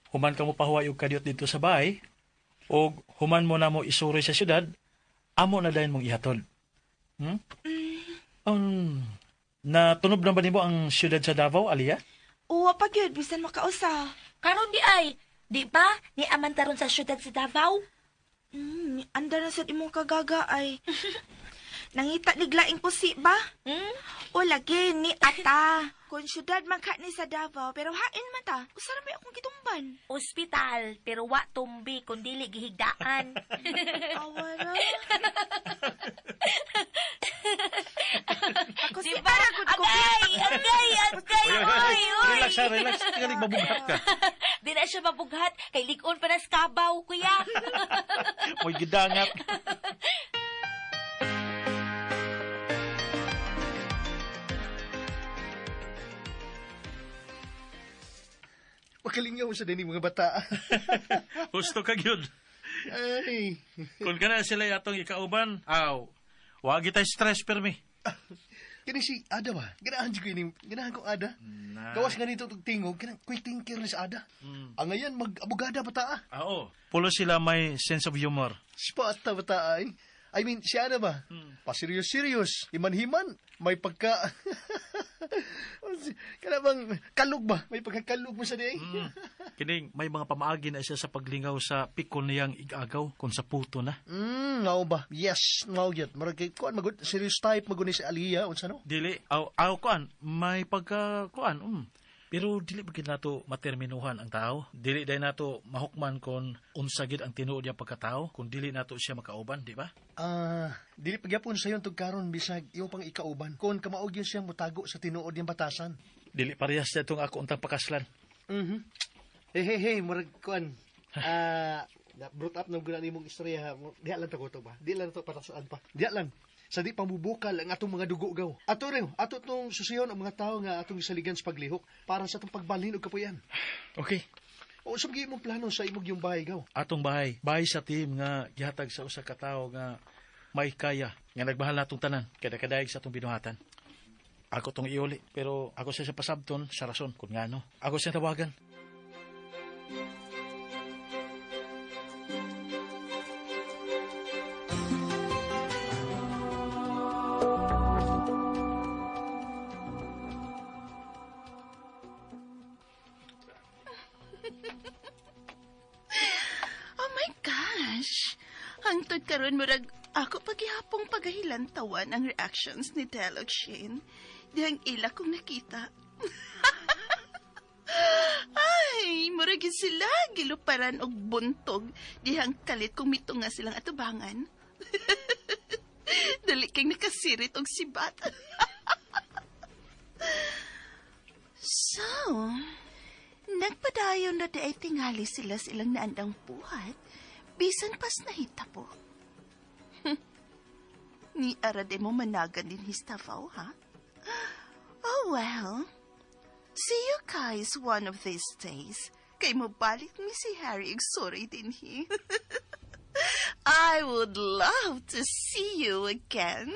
human ka mo pahuway og kadiyot didto sa bahay, og human mo na mo isuroy sa syudad, amo na dayon mong ihatod. Hmm? Natunob na ba nimo ang syudad sa Davao, Aliyah? Uwa pa gyud bisan makausa. Karon di ay, di ba? Ni aman taron sa syudad sa Davao. Anda na sad imong kagaga ay. Nangita ni glaing pusi ba? Hmm? O lagi ni ata. Kung syudad man ka ni sa Davao, pero hain man ta. Usa ra may akong gitumban. Ospital, pero wa tumbi kun dili gihigdaan. Awara. Ako si Di ba? Ara gud ko. Agay! Agay! Agay! Oy! Oy! Relax ha, relax. Tingalig mabughat ka. Di na siya mabughat. Kay lig-on pa na sa kabaw, kuya. Mo'y gidangat. Makalingaw sa din mga bata. Gusto ka gyud. Ay. Kung kana sila atong ikauban, aw. Wag kita stress permi. Kani si Ada ba? Ganahan jud ko ini. Ganahan ko Ada. Gawas nga nito tug tingog kanang quick thinker ni sa Ada. Ang ngayon mag-abogada pa ta. Ah, Oo. Pulo sila may sense of humor. Spot ta ba ta ay? I mean, si Ada ba? Pa-serious serious, himan-himan, may pagka kana bang kalug ba? May pagkakalug mo sa di. Kining may mga pamaagi na siya sa paglingaw sa pikon niyang igagaw kung sa puto na. Ngao ba? Yes, ngao gyud. Murag kay kuan magud serious type magud ni si Aliyah unsa no? Dili aw aw kuan may pagka kuan. Pero dili ba gid nato materminuhan ang tao? Dili day nato mahukman kon unsa gid ang tinuod niya pagkatao kung dili nato siya makauban, di ba? Dili pagyapon sayon tug karon bisag imo pang ikauban. Kon kamaog yun siya motago sa tinuod niyang batasan. Dili parehas na itong ako untang pakaslan. Mhm. Hey, hey, hey, murag kuan. Na brought up na guna nimong istorya ha. Diha lang to ba? Di lang to patasaan pa. Diha lang. Sa di pamubukal ang atong mga dugo gaw. Ato rin, ato tong susiyon ang mga tao nga atong gisaligan sa paglihok para sa atong pagbalhin og kapuyan. Okay. O sa imong plano sa imong yung bahay gaw. Atong bahay, bahay sa team nga gihatag sa usa ka tawo nga may kaya nga nagmahal natong tanan kada kadayeg sa atong binuhatan. Ako tong iuli, pero ako siya sa pasabton sa rason kung ngano. Ako siya tawagan. Oh my gosh! Hangtod karon murag ako paghihapong pagahilantawan ang reactions ni Del ug Shane. Dihang ila kong nakita. Ay, murag yun sila giluparan og buntog. Dihang kalit kung mitunga silang atubangan. Dali kang nakasirit og sibat. So, nagpadayon na di ay tingali sila silang naandang buhat, bisan pas nahita po. Ni arade mo managan din histafaw, ha? Oh well. See you guys one of these days. Kay mo balik ni si Harry ug sorry din he. I would love to see you again.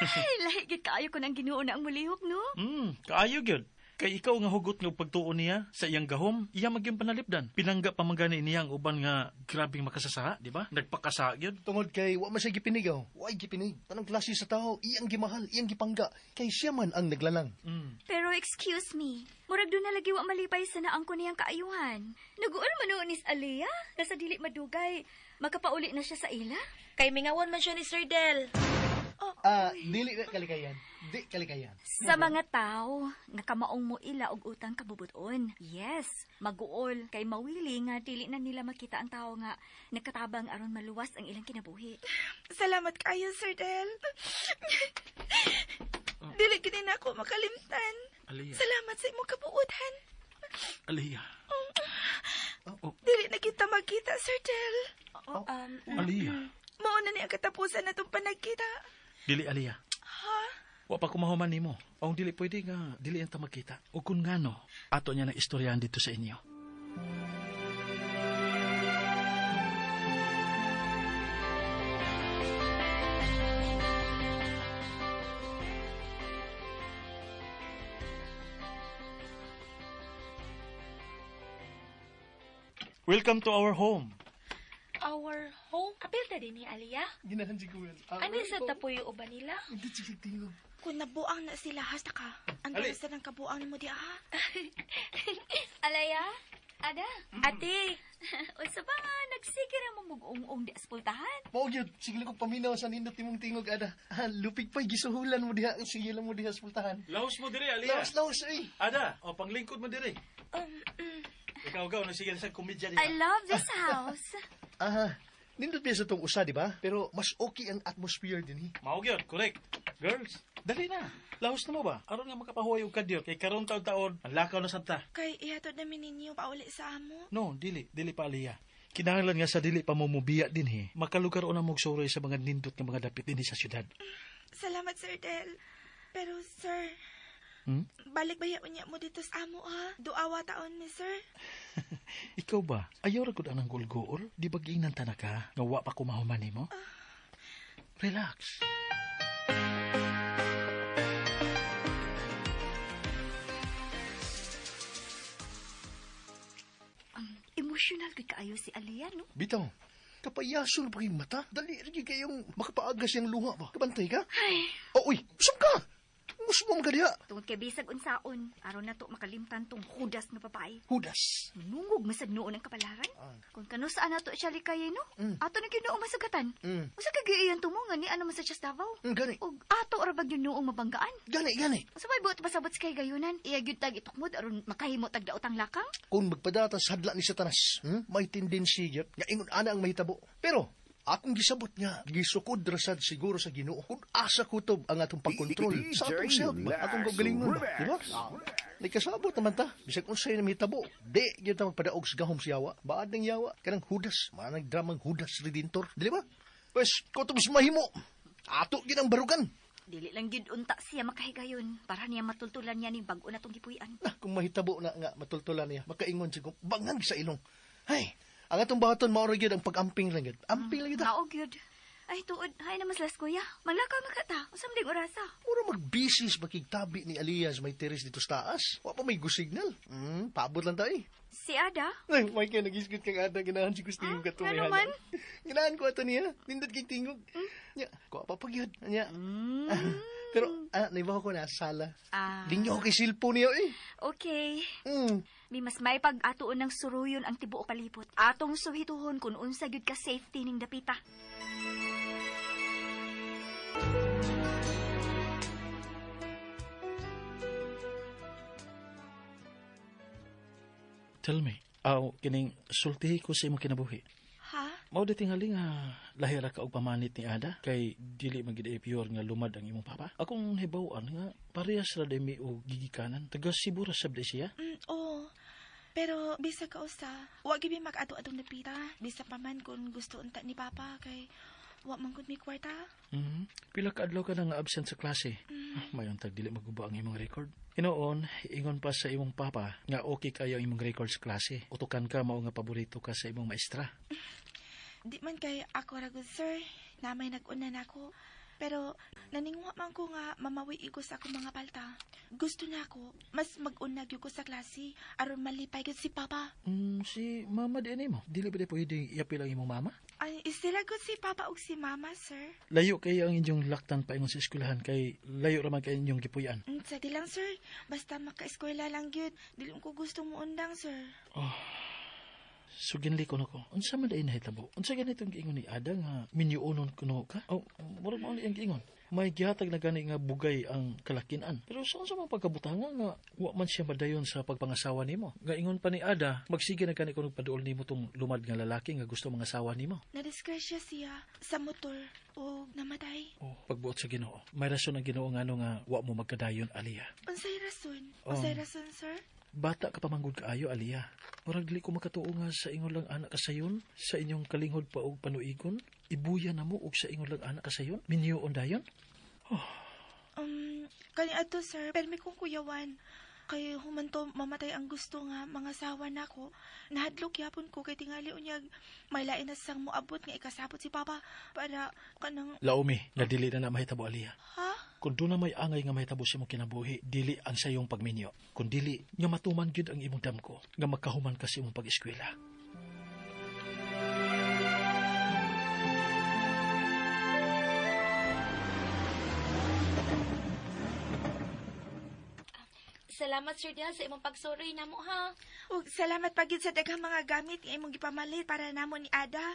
Ay, lahi gid kaayo ko nang Ginoo na ang mulihok, no? Kaayo gyud. Kay ikaw nga hugot nga pagtuo niya sa iyang gahom, iya magyang panalipdan. Pinangga pa man gani niya ang uban nga grabing makasasaha, di ba? Nagpakasaha gyud. Tungod kay wa man siya gipinigaw, wa gipinig. Tanang klase sa tao, iyang gimahal, iyang gipangga. Kay siya man ang naglalang. Pero excuse me, murag doon na lagi wa malipay sa naang ko niyang kaayuhan. Naguol man noon ni Alea, nasa dili madugay, makapauli na siya sa ila. Kay mingawan man siya ni Sir Del. Dili na kalikayan. Di kalikayan. Sa mga tao, nga kamaong mo ila og utang kabubuton. Yes, maguol kay mawili nga dili na nila makita ang tao nga nakatabang aron maluwas ang ilang kinabuhi. Salamat kayo, Sir Del. Dili gini na ako makalimtan. Aliyah. Salamat sa imong kabuutan. Aliyah. Dili na kita magkita, Sir Del. Aliyah. Mao na ni ang katapusan na itong panagkita. Dili Aliyah. Ha? Wa pa kumahuman nimo. Ang dili pwede nga dili ang ta magkita. O kun ngano, ato niya nang istoryahan dito sa inyo. Welcome to our home. Our home. Apil ta din ni Aliyah. Ginahan si Kuya. Ano sa tapuyo ba nila? Hindi sige tingog. Kung nabuang na sila, hasta ka. Ang Ali. sa ng kabuang mo di ha. Alaya, Ada. Ate, Unsa ba nga nagsige ra mo mug-ung-ung di aspultahan? Mao gyud, sige lang kong paminaw sa nindot imong tingog ada. Lupig pa'y gisuhulan mo diha, sige lang mo diha sa pultahan. Laos mo dire, Aliyah. Laos laos eh. Ada, o panglingkod mo dire. Ikaw gaw nasigil sa komedya diha. I love this house. Aha. Nindot biya sa tong usa, di ba? Pero mas okay ang atmosphere din eh. Mao gyud, correct. Girls, dali na. Laos na mo ba? Aron nga makapahuway og kadiyot kay karon taon-taon ang lakaw na sabta. Kay ihatod namin ninyo pauli sa amo. No, dili, dili pa Aliyah. Kinahanglan nga sa dili pa mo mubiya din he. Makalugar una mong suroy sa mga nindot nga mga dapit dinhi sa syudad. Salamat, Sir Del. Pero, sir, balik ba unya mo dito sa amo, ha? Duawa taon mi, sir. Ikaw ba? Ayaw ra gud anang gulgool? Di ba giingnan ta na ka? Nga wa pa kumahuman nimo? Relax. Emotional gud kaayo si Aliyah, no? Bitaw. Kapayaso na paging mata. Dali rin kayong makapaagas yung luha ba. Kabantay ka? Ay. Oh, uy, saan ka? Musmom ka diha. Tungod kay bisag unsaon, aron na to makalimtan tong hudas nga babae. Hudas. Nungog masad noon ang kapalaran. Kung kano saan nato siya likayin, no? Ato na gyud noong masagatan. Usa ka giiyan tumo nga ni ano man sa siya sa Davao. Gani. Og ato ra ba gyud noong mabanggaan? Gani, gani. Sa may buot pasabot sa kay gayunan, iya gyud tag itukmod aron makahimo tag daotang lakang. Kung magpadata sa hadla ni Satanas, may tendency gyud nga ingon ana ang mahitabo. Pero akong gisabot nga, gisukod rasad siguro sa Ginoo. Kung asa kutob ang atong pagkontrol sa atong self, ba? Atong kaugalingon ba? Di ba? Nagkasabot naman ta. Bisag unsay na mahitabo, di gyud ta magpadaog sa gahom sa yawa. Baad ng yawa, kanang Judas, mga nagdramang Judas Redentor. Di ba? Pues, kutob sa mahimo, ato gyud ang barugan. Dili lang gyud unta siya makahigayon para niya matultulan niya ning bag-o na tong gipuy-an. Na, kung mahitabo na nga matultulan niya, makaingon siya kung bangag sa ilong. Ay, ang atong bahaton mao ra gyud ang pag-amping lang gyud. Amping lang gyud. Mao gyud. Ay tuod, hay na mas las kuya. Manglakaw man ka ta. Unsa man dig orasa? Mura mag-bisis makigtabi ni Alias may teres dito sa taas. Wa pa may go signal. Paabot lang tayo. Si Ada? Ay, may kaya nag-isgot kang Ada. Ganahan si Gustingog ka Ano man? Ganahan ko ato niya. Nindot kay tingog. Nya, ko pa pagyud. Nya. Pero, naibaw ko na sa sala. Ah. Lingyo kay silpo niya eh. Okay. Mi mas may pag-atuon ng suruyon ang tibuok palibot. Atong suhituhon kung unsa gyud ka safety ning dapita. Tell me, aw kining sultihi ko sa imong kinabuhi. Ha? Mao di tingali nga lahira ka og pamanit ni Ada kay dili man gid ay pure nga lumad ang imong papa. Akong hibaw-an nga parehas ra mi og gigikanan. Taga Cebu ra sab di siya. Oo. Pero bisa ka usa, wa gibi mag-ato-atong napita. Bisa pa man kung gusto unta ni Papa kay wa man gud may kwarta. Pila ka adlaw ka na nga absent sa klase. Mayon tag dili maguba ang imong record. Hinoon, ingon pa sa imong papa nga okay kayo ang imong record sa klase. Utukan ka mao nga paborito ka sa imong maestra. Di man kay ako ra gud sir, na may nag-una nako. Pero naningwa man ko nga mamawi ko sa akong mga palta. Gusto na ako, mas mag-una gyud ko sa klase aron malipay gyud si Papa. Si mama di mo. Dili ba di pwede iapil ang imong mama? Ay, sila gud si Papa ug si Mama, sir. Layo kayo ang inyong laktan paingon sa eskwelahan kay layo ra man kay inyong gipuy-an. Sa di lang, sir. Basta maka-eskwela lang gyud. Dili ko gusto mo undang, sir. Oh. Suginli ko nako. Unsa man day nahitabo? Unsa ganitong giingon ni Ada nga minyuonon kuno ka? Oh, murag mao ni ang giingon. May gihatag na gani nga bugay ang kalakinan. Pero sa unsa man pagkabutanga nga wa man siya madayon sa pagpangasawa nimo. Nga ingon pa ni Ada, magsige na gani kuno paduol nimo tong lumad nga lalaki nga gusto mangasawa nimo. Nadisgrasya siya sa motor o namatay. Oh, pagbuot sa Ginoo. May rason ang Ginoo ngano nga wa mo magkadayon, Aliyah. Unsay rason? Oh. Unsay rason, sir? Bata ka pa manggod kaayo, Aliyah. Murag dili ko makatuo nga sa ingon lang anak kasayon, sa inyong kalinghod pa og panuigon, ibuya na mo og sa ingon lang anak kasayon, minyoon dayon. Oh. Kani ato sir, permi kong kuyawan. Kay humanto mamatay ang gusto nga mga sawa nako. Nahadlok yapon ko kay tingali unyag may lain na sang moabot nga ikasabot si Papa para kanang Laomi, nga dili na na mahitabo, Aliyah. Ha? Kung doon na may angay nga mahitabo sa imong kinabuhi, dili ang sayong pagminyo. Kung dili, nga matuman gyud ang imong damko, nga makahuman ka sa imong pag-eskwela. Salamat, Sir Del, sa imong pagsuroy namo ha. Ug salamat pagid sa daghang mga gamit nga imong gipamalit para namo ni Ada.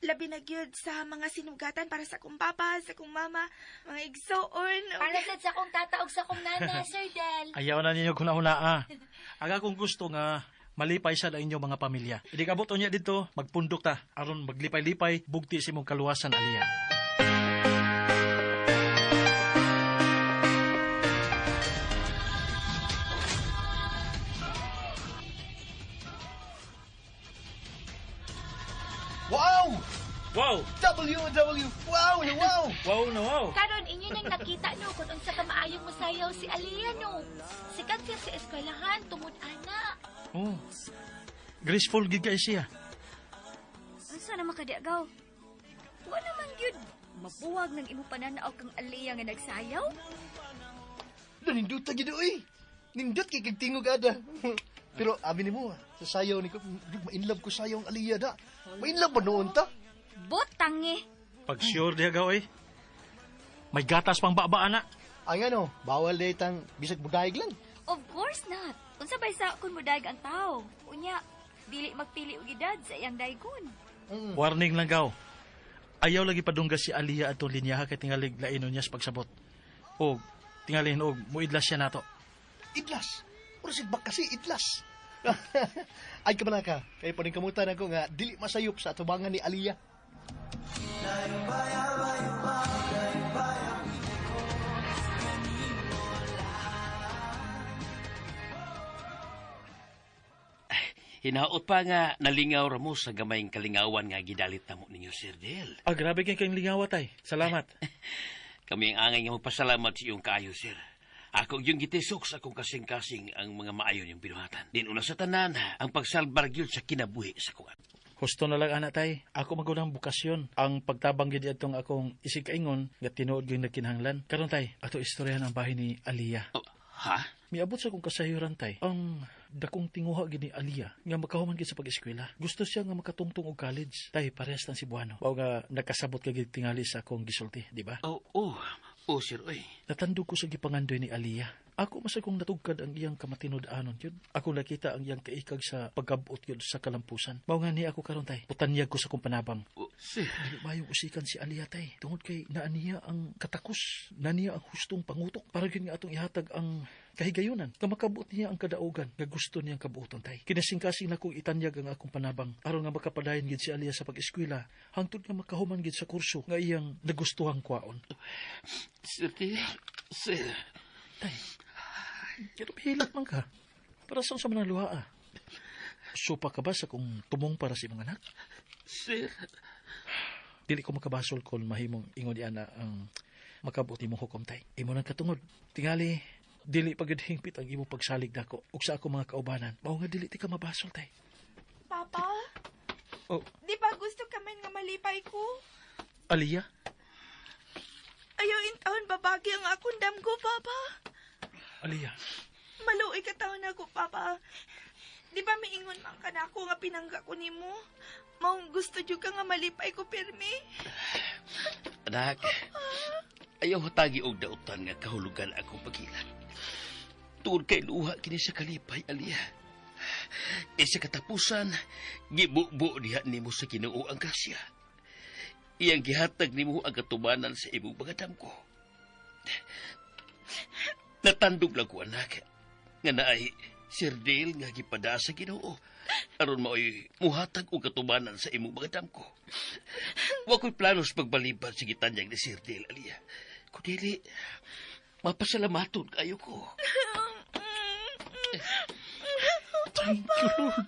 Labi na gyud sa mga sinugatan para sa akong papa, sa akong mama, mga igsoon. Para sad sa akong tata ug sa akong nana, Sir Del. Ayaw na ninyo hunahuna. Aga kung gusto nga malipay sa inyong mga pamilya. Idi kabot unya dito, magpundok ta aron maglipay-lipay bugti sa imong kaluwasan, Aliyah. Wow! Wow! WW! Wow na wow! Wow na wow! Karon inyo nang nakita no kung unsa ka maayong mosayaw si Aliyah no. Sikat siya sa eskwelahan tungod ana. Oh. Graceful gid kay siya. Unsa na makadiagaw? Wa naman gyud mabuwag ng imong pananaw kang Aliyah nga nagsayaw. Nindot gid oy. Nindot kay kag tingog ada. Pero abi nimo sa sayaw ni ko, ma-inlove ko sayaw ang Aliyah da. Ma-inlove ba noon ta? Butangi. Pag sure diha gaw eh. May gatas pang baba ana. Ay ano, bawal day tang bisag budayeg lang. Of course not. Unsa bay sa kun mo daig ang tao? Unya, dili magpili og edad sa iyang daygon. Warning lang gaw. Ayaw lagi padungga si Aliyah atong linyaha kay tingalig lainon niya sa pagsabot. Og tingalin og muidlas siya nato. Idlas. Ura si bak kasi idlas. Ay kabala ka, kay paningkamutan ako nga dili masayop sa atubangan ni Aliyah. Hinaot pa nga nalingaw ra mo sa gamayng kalingawan nga gidalit namo ninyo, Sir Del. Ah, grabe kay kayong lingawa tay. Salamat. Kami ang angay nga magpasalamat sa iyong kaayo, sir. Ako yung gitisok sa akong kasing-kasing ang mga maayo niyong binuhatan. Din una sa tanan, ang pagsalbar gyud sa kinabuhi sa kuan. Husto na lang ana tay. Ako magulang bukasyon. Ang pagtabang gid atong akong isig kaingon nga tinuod gyud nagkinahanglan. Karon tay, ato istoryahan ang bahin ni Aliyah. Oh, ha? Miabot sa akong kasayuran tay. Ang dakong tinguha gid ni Aliyah nga makahuman gid sa pag-eskwela. Gusto siya nga makatungtong og college. Tay, parehas tan Cebuano. Mao nga nakasabot ka gid tingali sa akong gisulti, di ba? Oh, oh. Oh, sir, oy. Natandog ko sa gipangandoy ni Aliyah. Ako mas akong natugkad ang iyang kamatinud-anon yun. Ako nakita ang iyang kaikag sa pagkabot yun sa kalampusan. Mao nga ni ako karon tay. Putanyag ko sa kong panabang. Oh, sir. Dili mayong usikan si Aliyah tay. Tungod kay naaniya ang katakos, naaniya ang hustong pangutok. Para gyud nga atong ihatag ang kahigayunan. Nga makabot niya ang kadaugan nga gusto niyang kabuoton tay. Kinasingkasing na kong itanyag ang akong panabang aron nga makapadayon gid si Aliyah sa pag-eskwela hangtod nga makahuman gid sa kurso nga iyang nagustuhang kwaon. Sir, Del. Sir. Tay, pero hilak man ka. Para sa man ang luha ah. Supa ka ba sa kung tumong para sa imong anak? Sir. Dili ko makabasol kon mahimong ingon di ana ang makabot imong hukom tay. Imo nang katungod. Tingali dili pa gyud hingpit ang imong pagsalig nako ug sa ako mga kaubanan. Mao nga dili ti ka mabasol tay. Papa, Oh, di ba gusto ka man nga malipay ko? Aliyah? Ayaw in taon babagi ang akong damgo, Papa. Aliyah. Maluoy ka taon ako, Papa. Di ba miingon man ka na ako nga pinangga ko nimo? Maong gusto jud ka nga malipay ko pirmi. Anak, ayaw hatagi og dautan nga kahulugan akong paghilat. Tungod kay luha kini sa kalipay, Aliyah. E sa katapusan, gibubo diha nimo sa Ginoo ang grasya. Iyang gihatag nimo ang katubanan sa imong mga damgo. Natandog lang ko, anak, nga naay Sir Dale nga gipada sa Ginoo. Aron maoy muhatag og katubanan sa imong mga damgo. Wa ko'y plano sa pagbalibad sa gitanyag ni Sir Dale, Aliyah. Kundili, mapasalamaton kayo ko. Thank you, Lord.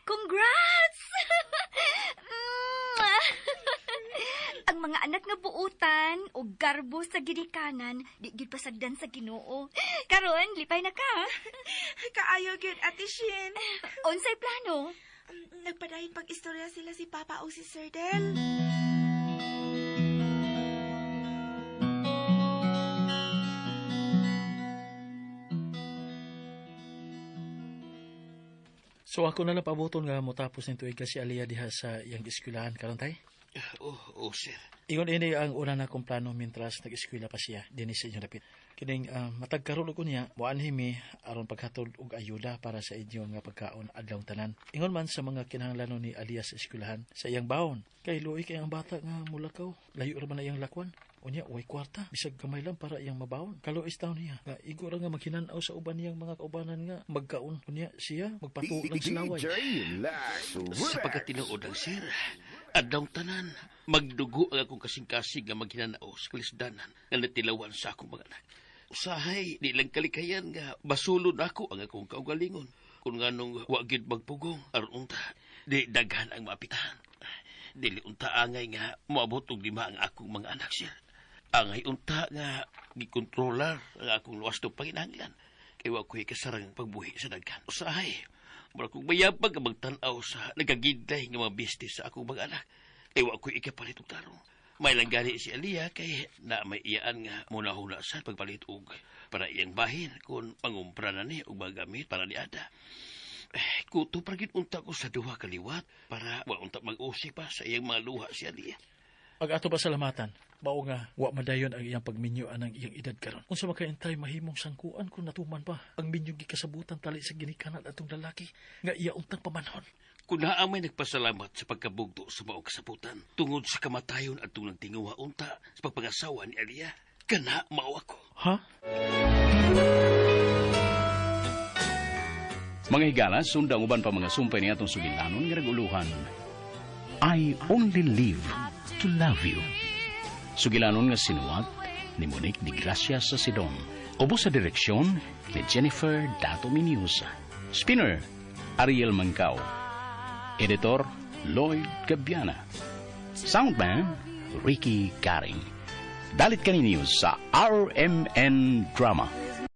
Congrats! Ang mga anak nga buutan o garbo sa ginikanan, di gyud pasagdan sa Ginoo. Karon, lipay na ka. Kaayo gyud, Ate Shin. Unsay plano? Nagpadayon pag-istorya sila si Papa o si Sir Del. So ako na lang pabuton nga motapos ning tuig si Aliyah diha sa iyang eskwelahan karon tay. Oh, oh, sir. Ingon ini ang una na kong plano mintras nag-eskwela pa siya dinhi sa inyong dapit. Kining matag karon og unya moanhi mi aron paghatod og ayuda para sa inyo nga pagkaon adlaw tanan. Ingon man sa mga kinahanglanon ni Aliyah sa eskwelahan sa iyang baon. Kay luoy kay ang bata nga mulakaw, layo ra man na iyang lakwan. Unya way kwarta, bisag gamay lang para iyang mabaon. Kaluoy taon niya nga igo ra nga maghinan-aw sa uban niyang mga kaubanan nga magkaon. Unya siya magpatuo lang sa laway. Sa pagkatinuod lang, sir, adlaw tanan, magdugo ang akong kasing-kasing nga maghinanao sa kalisdanan nga natilawan sa akong mga anak. Usahay, di lang kalikayan nga basulod ako ang akong kaugalingon. Kung nganong wa gyud magpugong, aron unta, di daghan ang maapitahan. Dili unta angay nga moabot og lima ang akong mga anak, sir. Angay unta nga gikontrolar ang akong luwas ng panginahanglan. Kay wa ko'y kasarang pagbuhi sa daghan. Usahay, mura kong mayabag ang magtan-aw sa nagagidlay nga mga bisnis sa akong mga anak. Kay wa ko'y ikapalit og tarong. May lang gani si Aliyah kay na may iyaan nga muna-huna sa pagpalit og para iyang bahin kung pangumpra na ni og magamit para ni Ada. Eh, kuto pra gid unta ko sa duha kaliwat para wa unta mag-usik pa sa iyang mga luha si Aliyah. Ag ato pasalamatan, mao nga wa madayon ang iyang pagminyo anang iyang edad karon. Unsa makaintay mahimong sangkuan kung natuman pa ang minyo gikasabutan tali sa ginikanan atong lalaki nga iya untang pamanhon. Kung naa may nagpasalamat sa pagkabugto sa maong kasabutan tungod sa kamatayon atong nagtinguha unta sa pagpangasawa ni Aliyah, kana mao ako. Ha? Mga higala, sunda ang uban pa mga sumpay ni atong sugilanon nga naguluhan. I Only Live to Love You. Sugilanon nga sinuwat ni Monique de Gracia sa Sidon. Ubos sa direksyon ni Jennifer Dato Miniusa. Spinner, Ariel Mangkao. Editor, Lloyd Gabiana. Soundman, Ricky Garing. Dalit kaninyo sa RMN Drama.